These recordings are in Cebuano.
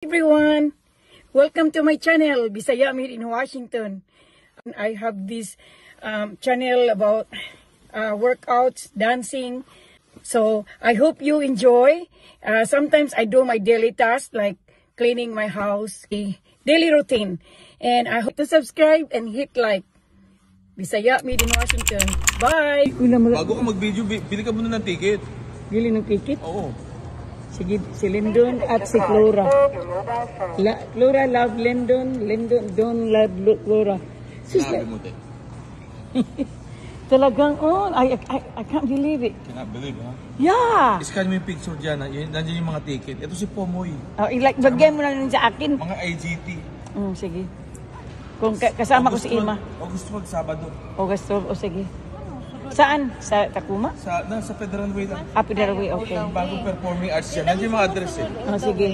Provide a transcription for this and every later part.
Everyone! Welcome to my channel, Bisaya Made in Washington. I have this channel about workouts, dancing. So I hope you enjoy. Sometimes I do my daily tasks like cleaning my house, a daily routine. And I hope to subscribe and hit like. Bisaya Made in Washington. Bye! Bago ka mag-video, bili ka muna ng ticket. Bili ng ticket? Oo. Sige, si Lyndon at si Flora. Flora love Lyndon, Lyndon don't love Flora. Sus, Sinabi mo, te. Talagang, oh, I can't believe it. Cannot believe, ha? Yeah! Scan mo yung picture dyan, ha? Yun, nandiyan yung mga ticket. Ito si Pomoy. Oh, i-like, bagay mo na lang sa akin. Mga IGT. Sige. Kung kasama ko si Ima. August 12, Sabado. August 12, oh sige. Saan? Sa Tacoma? Sa Federal Way lang. Ah, Federal Way, okay. Yung bagong performing arts dyan. Nandiyan yung mga address eh. Oh, sige.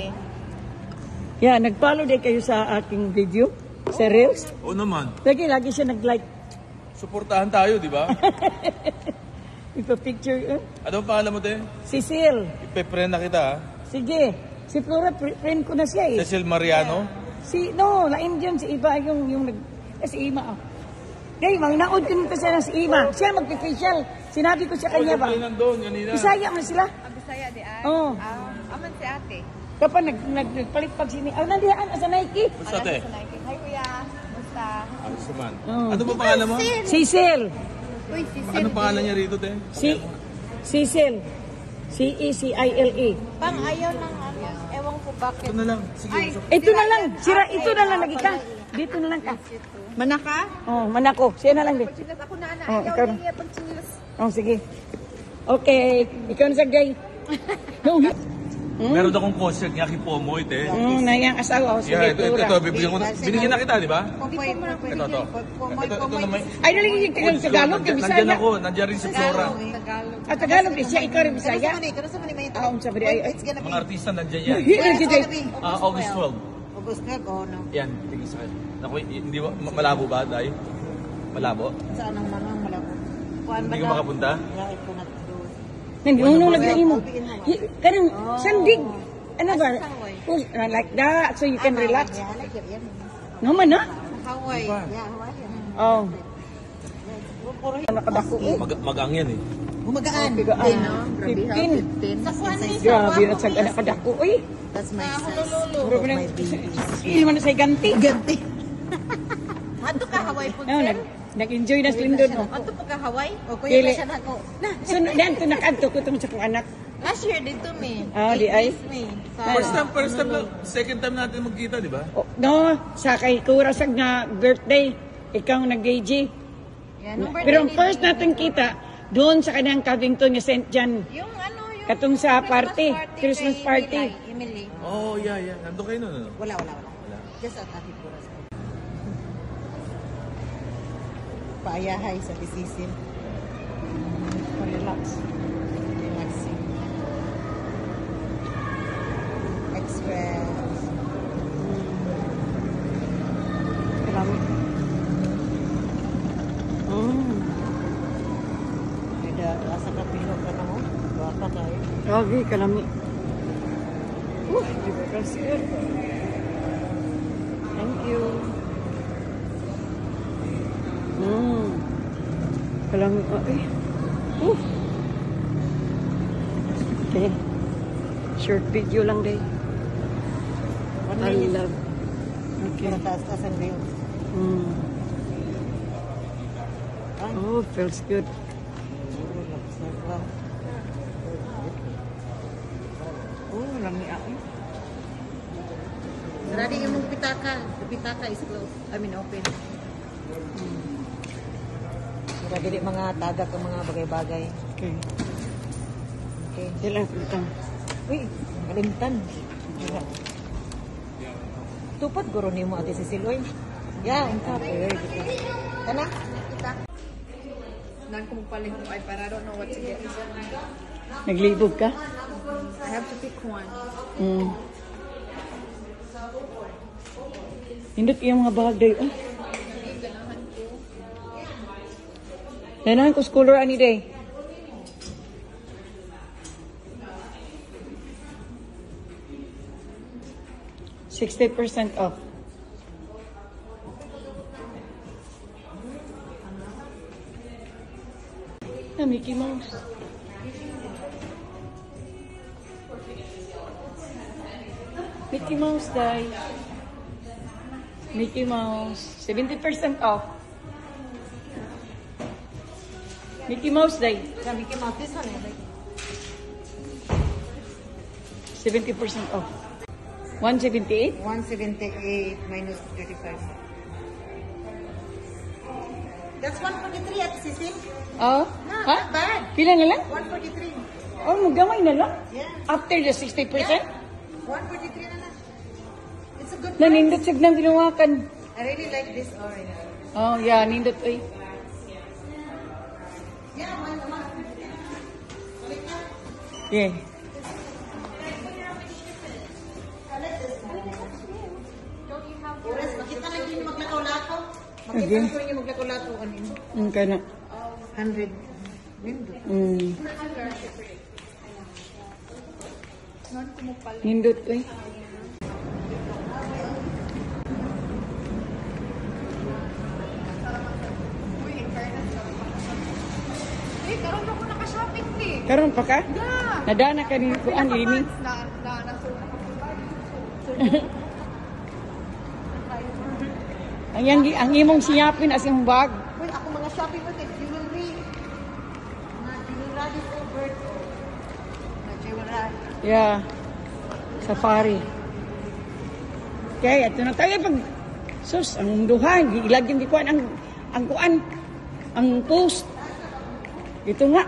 Yeah, nag-follow din kayo sa aking video, sa Reels. Oo naman. Lagi, lagi siya nag-like. Suportahan tayo, di ba? Ipa-picture. Eh? Ano ang pangalan mo, te? Cecil. Ipe-friend na kita, ha? Sige. Si Flora, friend ko na siya eh. Cecil Mariano. Si, no, lain dyan. Si Iba yung nag, eh, si Ima. Oh. Day, mang naod ko nito siya ng si Ima. Siya magpi-facial. Sinabi ko sa kanya ba? Oh, nandun, kanina. Bisaya man sila. Ah, Bisaya di ay. Oo. Ah, aman si ate. Kapan nagpalitpag sini. Ah, nandiyan sa Nike. Basta, te. Sa Nike. Hi kuya. Musta? Ayos naman. Oo. Ano ba pangalan mo? Cecil. Uy, si Sil. Ano pangalan niya rito, te? Si Cecil. C-E-C-I-L-E. Pang ayaw ng ano, ewan ko bakit. Ito na lang. Sige. Ay. Ito na lang. Sira, ito na lang lagi ka. Dito na lang ka. Manaka? Oh, manako. Siya na lang din. Pagchilas ako na ana. Oh, Ayaw ikaw na. niya pagchilas. Oh, sige. Okay. Ikaw na sa gay. No. Meron akong concert nga kay Pomoy, te. Nayang asawa. Oh, sige, Yeah, ito, ito, Flora. ito, bibigyan ko na. Binigyan na kita, di ba? Popoy, popoy. Ito, ito. Ito, ito naman. Ay, dali yung Tagalog, Tagalog, kay Nandyan Bisaya. ako, nandyan rin si Flora. Tagalog. Ah, Tagalog, di siya, ikaw rin Bisaya. Kano sa man ni Ah, unsa ba di ay? Ay. It's gonna be Mga artista nandyan yan. Hi, It's kita. gonna be Ah, August 12. August 12, oh no. Yan, tingin sa akin. Naku, hindi ba, malabo ba, Day? Malabo? Saan ang manang malabo? Kuan ba Hindi ka daw? makapunta? Yeah, I cannot do. Nandiyon lagi na imo. Hi, kanang sandig. Ano ba? Hawaii. Oh, like that, so you can relax. Yeah, I like it. Yeah. No man, ha? Hawaii. Yeah, Hawaii. Oh. Puro Nakadako eh. Magang yan eh. Gumagaan. Bigaan. Grabe ha, 15. 15. Sa kuan ni sa Grabe na sa nakadako eh. That's my size. Mura Of ba my na- babies. Ili man na sa ganti. Ganti. Adto ka Hawaii po No, sir. nag-enjoy na si Lindon. Oh. Adto pa ka Hawaii? O kuya Dili. pa siya nako. Na, so dan to nakadto ko tungod sa kong anak. Last year dito mi. Ah, di ay? Eight days mi. Sa First time lang, second time natin magkita, di ba? Oh, no, sa kay Kurasag nga birthday, ikaw nag-DJ. Yeah, nung birthday Pero ang ni- first natin kita, doon sa kanang Covington nga St. John. Yung ano, yung Katong sa Christmas party, Christmas kay party. Emily. Oh, yeah. Nandun kayo nun, ano? Wala, wala, wala. Just at Ate Puras. Paayahay sa Cecil. Relax. Relaxing. Express. Kalami. Ada asa ka pilo ka na mo. Wapa kayo. Grabe, kalami. Di ba kasi? Thank you. Kalami. Oh, eh. Okay. Short video lang, day. One I minute. love. Okay. Para taas-taas ang reels. Oh, feels good. Wow. Oh, lami ako. Sarado yung mong pitaka. The pitaka is closed. I mean, open. Mura dili mga tagak ang mga bagay-bagay. Okay. Okay. Sila itong. Uy, kalimtan. Tupad guro nimo Ate Cecil oy. Yeah, on top. Very good. Kana? Nang kumupalit ko ay para I don't know what to get. Naglibog ka? I have to pick one. Nindot yung mga bag day. Oh. Ganahan ko scholar ani day. 60% off. Ah, Mickey Mouse. Mickey Mouse, guys. Mickey Mouse. 70% off. Mickey Mouse, day. Yeah, Mickey Mouse. This one, I like. 70% off. 178? 178 minus 35. That's 143, Ate Cecil. Oh? No, Ha? not bad. Pila na lang? 143. Oh, magamay na lang? Yeah. After the 60%? Yeah. 143 na lang. It's a good price. Nanindot siya nang ginawakan. I really like this orange. Oh, yeah, nindot oy. Yeah, one, one. Balik na. Yeah. I like this one. Oras, makita lang yun maglakaw-lakaw. Makita Okay. lang yun maglakaw-lakaw kanina. Kana. 100. Nindot. Nindot oy. Uy, in fairness, eh, karon pa ko naka-shopping ni. Karon pa ka? Yeah. Nadana ka ni kuan lini. Na na na so so Ang yang ang imong siyapin as imong bag. Uy, ako mga shopping mo, kay jewelry. Mga jewelry over. Mga jewelry. Yeah. Safari. Okay, ato na tayo pag sus ang duha, giilag yung gikuan ang kuan ang post. Ito nga.